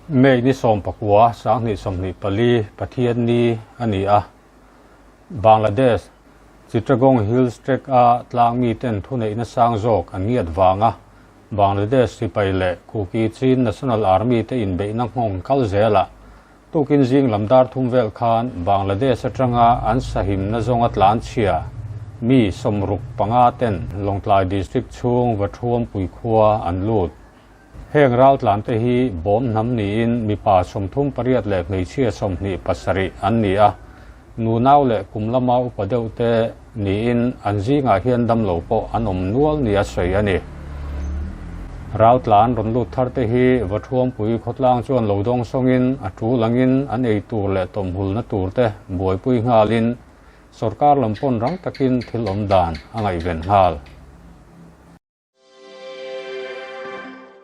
May ni 19, 2024, Pathianni a ni a. Bangladesh, Chittagong Hills Tract-a tlang miten thuneihna sang zawk an ngiat vanga Bangladesh sipai leh Kuki Chin National Army te inbeihna nghawng kal zelah tukin zing lam dar thum vel khan Bangladesh atanga an sahimna zawnga tlanchhia mi 65 ten Lawngtlai District chhung Vathuampui khua an lut. Heng ral tlan te hi bawm hnam niin mipa 38 leh hmeichhia 27 an ni a, nunau leh kum lama upa deuh te niin an zingah hian damlo pawh an awm nual nia sawi a ni. Ral tlan rawn lut thar te hi Vathuampui khawtlang chuan lo dawng sawngin a tul angin an ei tur leh tawmhulna tur te buaipui nghalin sorkar lam pawn rang takin thil awm dan a ngaihven nghal.